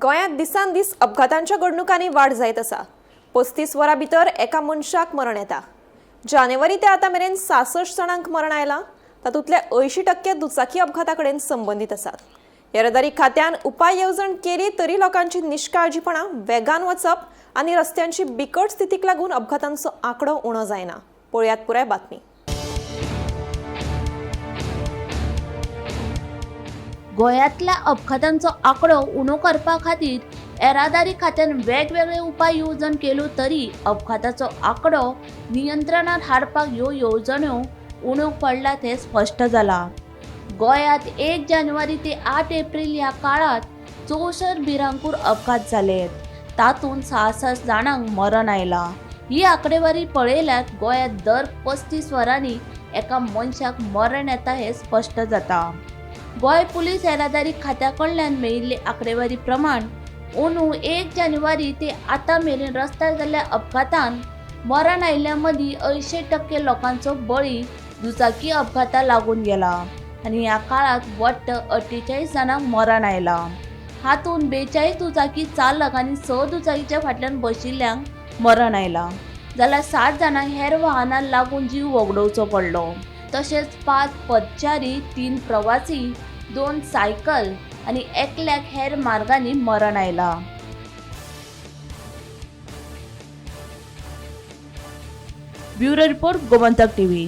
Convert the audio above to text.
गोंयांत दिसान दीस अपघातांच्या घडणुकांनी वाड जायत आसा. 35 वरां भितर एका मनशाक मरण येता. जानेवारी ते आतां मेरेन 66 जाणांक मरण आयलां. तातूंतले 80% दुचाकी अपघाता कडेन संबंदीत आसात. येरादारी खात्यान उपाय येवजण केली तरी लोकांची निश्काळजीपणां, वेगान वचप आनी रस्त्यांची बिकट स्थितीक लागून अपघातांचो आंकडो उणो जायना. पळयात पुराय बातमी. गोंयांतल्या अपघातांचो आंकडो उणो करपा खातीर येरादारी खात्यान वेगवेगळे उपाय येवजण केल्यो तरी अपघाताचो आंकडो नियंत्रणात हाडपाक ह्यो येवजण्यो उण्यो पडल्यात हें स्पश्ट जालां. गोंयांत 1 जानेवारी ते 8 एप्रील ह्या काळांत 64 भिरांकूळ अपघात जाले, तातूंत 66 जाणांक मरण आयलां. ही आंकडेवारी पळयल्यार गोंयांत दर 35 वरांनी एका मनशाक मरण येता हें स्पश्ट जाता. गोंय पुलीस येरादारी खात्या कडल्यान मेळिल्ले आंकडेवारी प्रमाण अंदू 1 जानेवारी ते आतां मेरेन रस्त्यार जाल्ल्या अपघातांत मरण आयिल्ल्या मदीं 80% लोकांचो बळी दुचाकी अपघाता लागून गेला आनी ह्या काळांत वट्ट 48 जाणांक मरण आयलां. हातूंत 42 दुचाकी चालक आनी 6 दुचाकीच्या फाटल्यान बशिल्ल्यांक मरण आयलां, जाल्यार 7 जाणांक हेर वाहनां लागून जीव वगडोवचो पडलो. तशेंच 5 पदचारी, 3 प्रवासी, 2 सायकल आनी एकल्याक हेर मार्गांनी मरण आयलां. Bureau report, Gomantak TV.